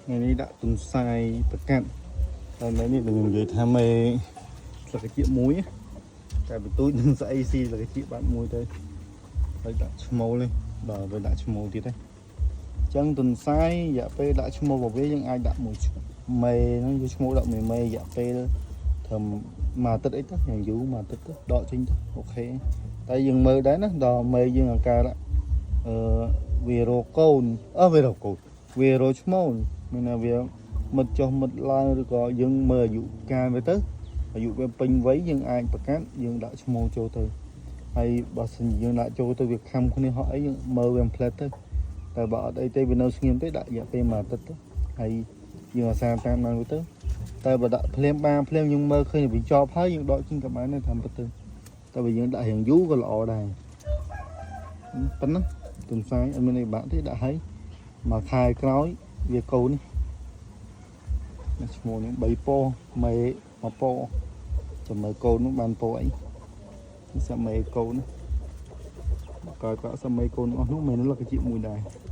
ថ្ងៃនេះដាក់ទន្សាយប្រកាត់តែនៅនេះខ្ញុំនិយាយថាមេស្លឹកជាមួយតែបន្ទូចនឹងស្អីស៊ីស្លឹកជាបាត់មួយទៅហើយដាក់ឈ្មោលនេះដល់ពេលដាក់ឈ្មោលទៀតទេអញ្ចឹងទន្សាយរយៈពេលដាក់ឈ្មោលរបស់វាយើងអាចដាក់មួយមេហ្នឹងយកឈ្មោលដាក់មួយមេរយៈពេលត្រឹមមួយអាទិត្យអីទៅយ៉ាងយូរមួយអាទិត្យទៅដកចេញទៅOK តែយើងមើលដែរណាដល់មេយើងអាការៈអឺវារកកូនអឺវារកកូនវារកឈ្មោលមានថាវាមិតចុះមិតឡើងឬក៏យើងមើលអាយុកាលវាទៅអាយុវាពេញវ័យយើងអាចប្រកាសយើងដាក់ឈ្មោះចូលទៅហើយបើសិនជាយើងដាក់ចូលទៅវាខំគ្នាហក់អីយើងមើលវាផ្លែតទៅតែបើអត់អីទេវានៅស្ងៀមទេដាក់រយៈពេលមួយអាទិត្យទៅហើយយើងអាសាតាមนั้นវាទៅតែបើដាក់ភ្លាមបានភ្លាមយើងមើលឃើញវាចប់ហើយយើងដកចេញក៏បានដែរតាមពិតទៅតែបើយើងដាក់រៀងយូរក៏ល្អដែរប៉ុណ្ណឹងទន្សាយអត់មានអីបាក់ទេដាក់ឲ្យមួយខែក្រោយវាកូននេះឈ្មោះនេះ3ពណ៌មេមួយពណ៌ចាំមើលកូននោះបានពណ៌អីនេះសាមេកូនក្រោយក៏សាមេកូនអស់នោះមេនោះលក្ខជាមួយដែរ។